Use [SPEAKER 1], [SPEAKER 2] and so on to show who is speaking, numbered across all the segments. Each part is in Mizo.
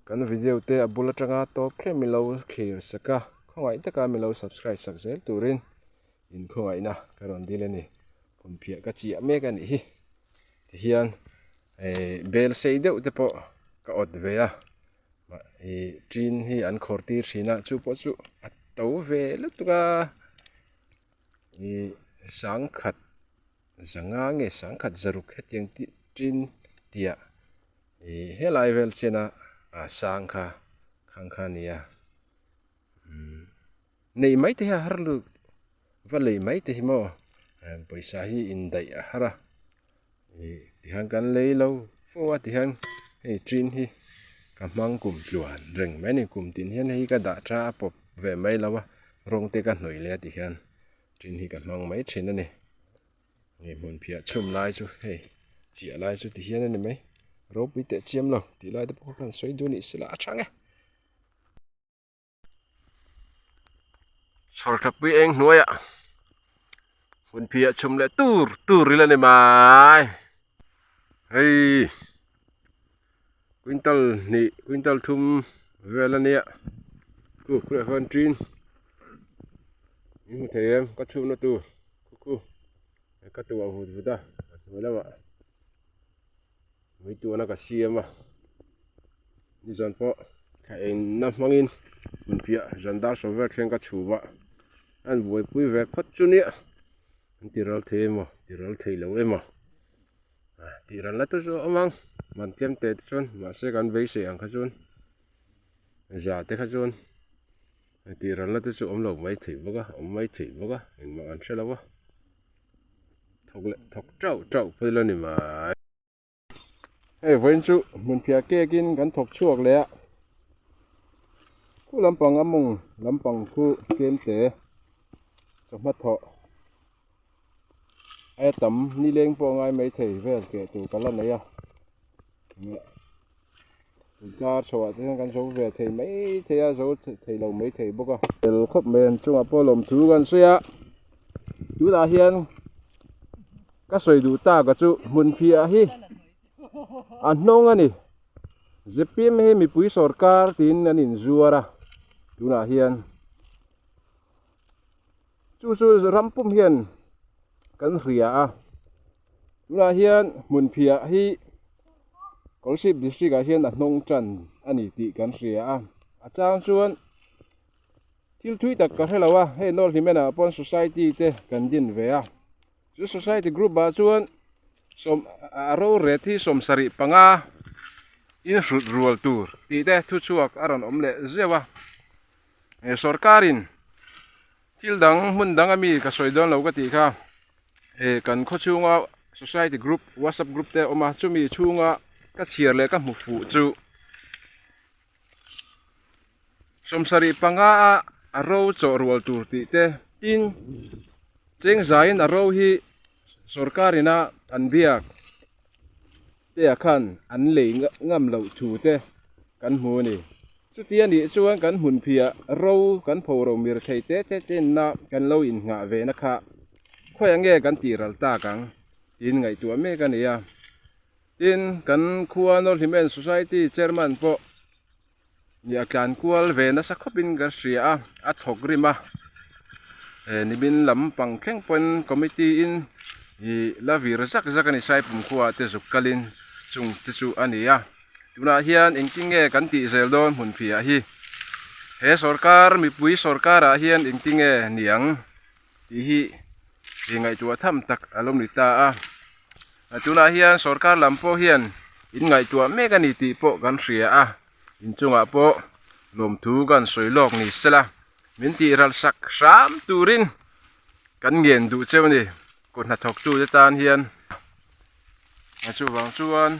[SPEAKER 1] Kan video te a bul atanga tawp thleng min lo thlir sak a, khawngaih taka min lo subscribe sak zel turin in khawngaihna ka rawn dil a ni. Hmunphiah ka chiah mek a nih hi tihian eh bel sei deuh te pawh ka awt ve a ih tin hi an khawr tir thin a chu pawh chu a to ve lutuk a ih sangkhat zanga nge sangkhat zaruk hetiang tih tin tiah ih helai vel chena a sang kha khang kha a ni a umm neih mai te hi a har lut va lei mai te hi maw pawisa hi indaih a har a ih tihian kan lei lo fo a tihian hei tin hi ka hmang kum tluan reng mai a ni kum tin hian hei hi ka dah tha a pawp ve mai lo a rawng te ka hnawih leh a tihian tin hi ka hmang mai thin a ni. Hei hmun phiah chhum lai chu hei chiah lai chu ti hian a ni mai ropui teh chiam lo tih lai te pawh khan sawi duh anih sela a tha nge. Chhawr thapui eng hnuaiah hmun phiah chhum leh tur tur ila ni mai hei quintal hnih quintal thum vel a nia khu khulah khuan tin in hmu thei em ka chhumna tur. Khu ka tuah vut vut a a hnuai lamah mei tuahna ka siam a nizan pawh thla engna hmangin hmun piah zan dar sawm vel thleng ka chhum a an buaipui ve phawt chu nia an ti ral thei emaw ti ral thei lo emaw tih ral na te chu a awm ang man tlem teh te chuan mahse kan beisei ang kha chuan za te kha chuan. Tih ralna te chu awm lo mai theih bawk a awm mai theih bawk a engmah an hre lo a thawk leh thawk tauh tauh phei la ni mai. Hei vawiin chu hmunphiah cake in kan thawk chhuak leh a khu lampang a mawng lampang khu tlem te chawhma thawh aia tam nileng pawh a ngai maithei vel keh tur ka la nei a. Inkar chho ah te hian kan zo ve thei mai thei a zo thei lo mai thei bawk a. Tel khawp mai an chungah pawh lawmthu kan sawi a tunah hian ka sawi duh tak a chu hmunphiah hi a hnawng a ni zpm hi mipui sawrkar tiin an inzuar a tunah hian chu chu ram pum hian kan hria a. Tunah hian hmunphiah hi Kolasib district ah hian a hnawng tan a ni tih kan hria a, a chang chuan thil thui tak ka hre lo a, hei North Hlimen ah pawn society te kan din ve a, chu society group ah chuan sawm a rorel hi sawmsarih panga inhrut rual tur tih te thuchhuak a rawn awm leh zeuh a, he sorkar in thil dang hmun dang ami ka sawi dawn lo ka tih kha. eh kan khaw chhunga society group whatsapp group te a awm a chumi chhunga ka chhiar leh ka hmu fuh chu sawmsarih panga a a ro chawh rual tur tih te tin cheng zaiin a ro hi sorkar ina an biak te ah khan an lei ngam loh thu te kan hmu a ni. Chuti a nih chuan kan hmunphiah ro kan pho ro mir thei te te tenna kan lo innghah ve na kha khawiah nge kan tih ral tak ang tiin ngaihtuah mek a ni a. Tin, kan khua North Hlimen Society Chairman pawh Ni a tlan kual ve nasa khawpin ka hria a, a thawk rim a, eh nimin lampang thleng pawn committee in ih la vir zak zak a ni Saipum khuaah te zuk kalin chung te chu a ni a, tunah hian engtin nge kan tih zel dawn hmunphiah hi he sorkar mipui sorkar ah hian engtin nge niang tih hi ih ngaihtuah tham tak a lo ni ta a, tunah hian sorkar lam pawh hian in ngaihtuah mek a ni tih pawh kan hria a. Inchungah pawh lawmthu kan sawi lawk ni sela min tih ral sak hram turin kan ngen duh cheu a ni kut hnathawktute tan hian a chuvang chuan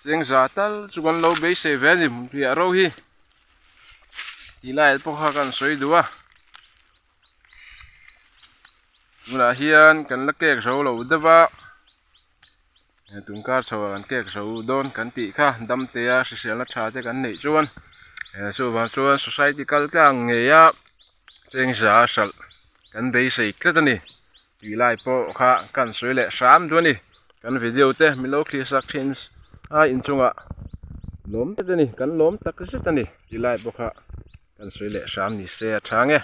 [SPEAKER 1] chengza tal chu kan lo beisei ve a ni hmunphiah ro hi tih lai pawh kha kan sawi duh a tunah hian kan la kek zo lo deuh a. He tun kar chho ah kan cake zo dawn kan tih kha dam te a hriselna tha te kan neih chuan eh chuvang chuan society kal tlang ngei a chengza a hralh kan beisei tlat a ni tih lai pawh kha kan sawi leh hram duh a ni kan video te min lo thlir sak thin a inchungah. Lawm zet a ni, kan lawm tak zet a ni ti lai pawh kha kan sawi leh hram ni se a tha nge.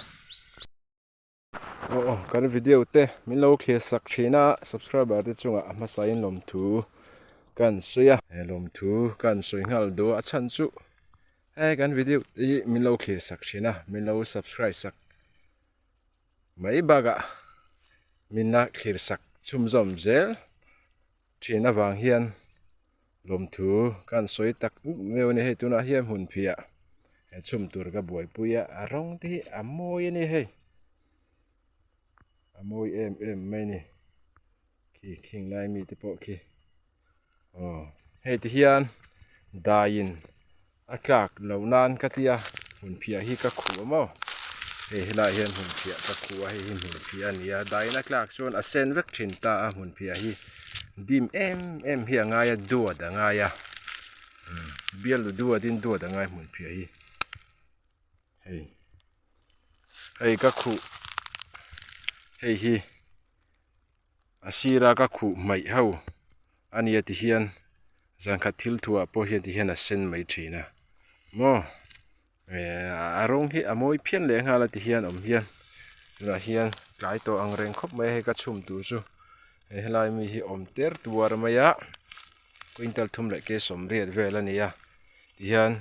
[SPEAKER 1] Aw aw kan video te min lo thlir sak thin a, subscriber te chungah a hmasa in lawmthu kan sawi a. He lawmthu kan sawi nghal duh a chhan chu hei kan video te hi min lo thlir sak thin a, min lo subscribe sak mai bakah min la thlir sak chhunzawm zel thin avang hian lawmthu kan sawi tak meuh a ni. Hei tunah hian hmun phiah he chhum tur ka buaipui a, a rawng te hi a mawi a ni hei, a mawi em em mai a ni khi khing lai mi te pawh khi aw hei ti hian daiin A tlak loh nan ka tia hmun phiah hi ka khuh a maw hei helaiah hian hmun phiah ka khuh a hei hi hmun phiah a ni a daina tlak chuan a sen vek thin ta a hmun phiah hi dim em em hi a ngai a duat a ngai a bialu duat in duat a ngai hmun phiah hi hei hei ka khuh hei hi. A sira ka khuh hmaih ho a nia ti hian zan khat thil thuah pawh hian ti hian a sen mai thin a maw eh a rawng hi a mawi phian leh nghal a ti hian awm hian tunah hian tlai tawh ang reng khawp mai a hei ka chhum tur chu hei helai mi hi awm ter tuar mai a quintal thum leh ke sawmriat vel a ni a ti hian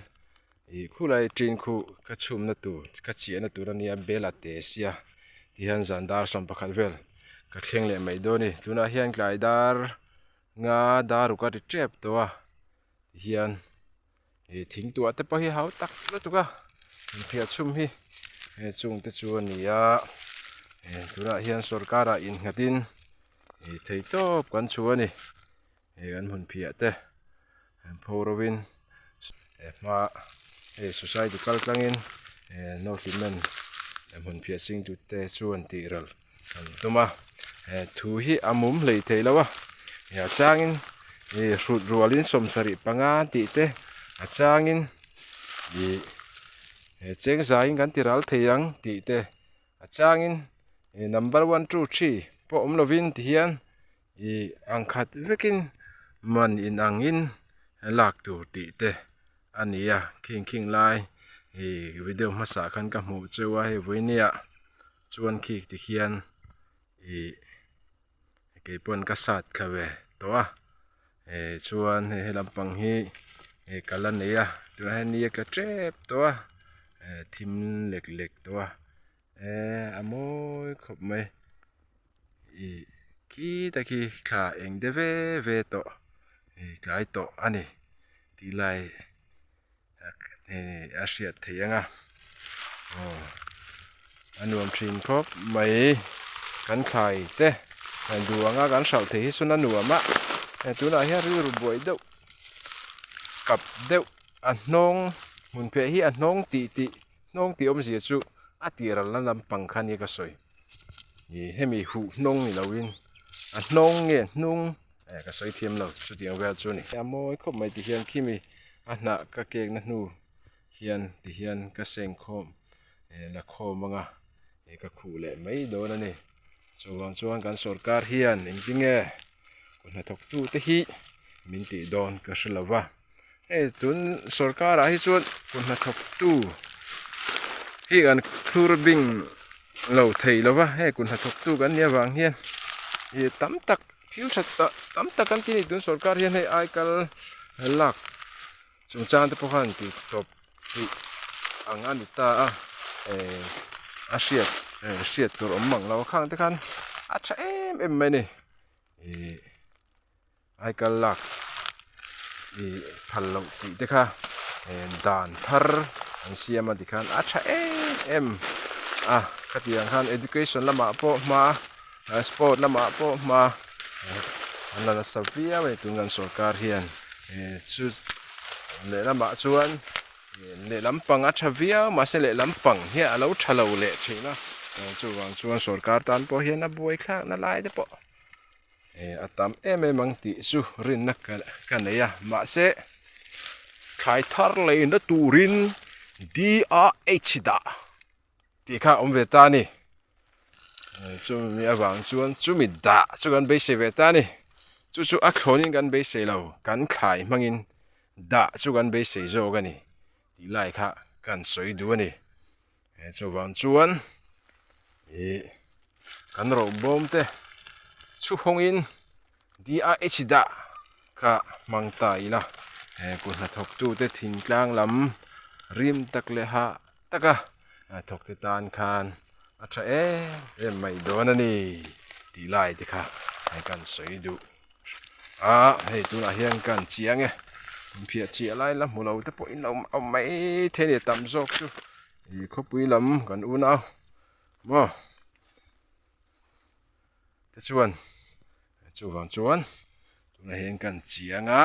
[SPEAKER 1] Ih khulai ṭin khu ka chhumna tur ka chiahna tur a nia bel a te sia tihian zan dar 11 vel ka thleng leh mai dawn a ni tunah hian tlai dar nga dar ruk a ri tep tawh a tihian ih thing tuah te pawh hi a hau tak lutuk a inphiah chhum hi he chung te chu a ni a eh tunah hian sawrkar ah innghat in ih thei tawp kan chhu a ni. Hei kan hmun phiah te an pho ro in he hma hei society kal tlang in eh no hlimen hmun phiah ching tu te chuan tih ral an tum a eh thu hi a mum hlei thei lo a eh a chang in ih hrut rual in 75 tih te a chang in ih eh cheng zai in kan ti ral thei ang tih te a chang in ih number one two three pawh awm lovin ti hian. Ih ang khat vekin man in angin lak tur tih te a ni a khing khing lai ih video hmasa khan ka hmuh cheu a hei vawinia chuan khi ti khian ih keipawn ka sat thla ve tawh a eh chuan hei he lampang hi ih ka la nei a tunah hian ni a tla tep tawh a eh thim lek lek tawh a eh a mawi khawp mai. Ih khi te khi thla eng de ve ve tawh ih tlai tawh a ni tih lai ih a hriat theih ang a aw a nuam thin khawp mai kan thlai te duh anga kan hralh theih hi chuan a nuam a hei tunah hian rilru buai deuh kap deuh a hnawng hmun pheh hi a hnawng tih tih hnawng tih awmzia chu a tir alna lampang kha nia ka sawi. Ih hemi huh hnawng ni loin a hnawng nge hnung eh ka sawi thiam lo chutiang vel chu a ni. A mawi khawp mai ti hian khimi a hnah ka kek na hnu hian ti hian ka seng khawm eh la khawm anga ih ka khuh leh mai dawn a ni. Chuvang chuan kan sorkar hian engtinge kut hnathawk tu te hi min tih dawn ka hre lo va hei tun sorkar ah hi chuan kut hnathawk tu hi kan thlur bing lo thei lo va hei kut hnathawk tu kan nih avang hian ih tam tak thil tha tak tam tak an ti a ni tun sorkar hian hei aikal lak chungchang te pawh khan tih tawp tih ang a ni ta a eh a hriat eh hriat tur awm mang lo a khang te khan a tha em em mai a ni ih aikal lak ih phal loh tih te kha eh dan thar an siam a tikhan a tha em em a khatiang khan education lamah pawh hma sport lamah pawh hma an la nasa viau a ni tun kan sorkar hian eh chu lehlamah chuan lehlam pang a tha viau mahse lehlam pang hi a lo tha lo leh thin a chuvang chuan sorkar tan pawh hian a buai thlakna lai te pawh eh a tam em em ang tih chu rinna ka nei a mahse thlai thar leina turin D_R_H dah tih kha a awm ve ta a ni chumi avang chuan chumi dah chu kan beisei ve ta a ni chu chu a thlawnin kan beisei lo kan thlai hmangin. dah chu kan beisei zawk a ni tih lai kha kan sawi duh a ni. He chuvang chuan ih kan ro bawm te chhuhawngin DIH dah kha hmang ta ila he kut hnathawk tute thingtlang lam rim tak leh hah taka thawk te tan khan a tha em em mai dawn a ni tih lai te kha kan sawi duh a hei tunah hian kan chiang e inphiah chiah lai la hmu lo te pawh in lo awm mai thei a ni tam zawk chu ih khawpui lam kan unau maw. Tichuan chuvang chuan tunah hian kan chiang a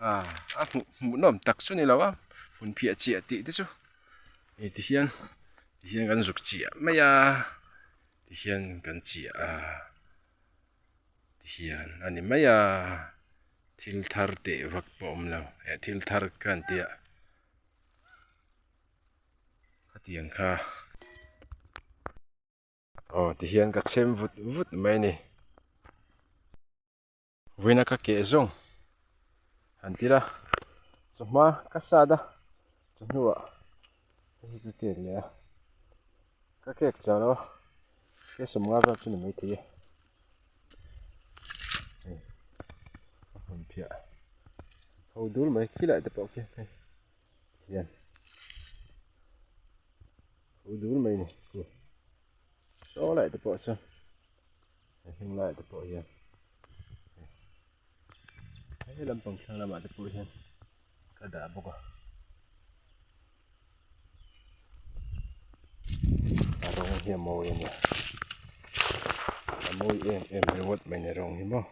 [SPEAKER 1] ah a hmuh hmuh nawm tak chu ni lo a hun phiah chiah tih te chu hei ti hian ti hian kan zuk chiah mai a ti hian kan chiah a ti hian a ni mai a thil thar teh vak pawh a awm lo eh thil thar ka han tia khatiang kha. Aw tihian ka chhem vut vut mai a ni. Vawiina ka keh zawng han ti la chawhma ka sat a chawhnuah hei hi ka kek leh a ka kek chah lo a ke sawmnga vel chu ni maithei e hei a hmun phiah ho dul mai khilai te pawh khian hei hian ho dul mai ni khu saw lai te pawh chuan he heng lai te pawh hian he lampang thlang lamah te pawh hian ka dah bawk a a rawng hi a mawi a nia a mawi em em ringawt mai ni rawng hi maw.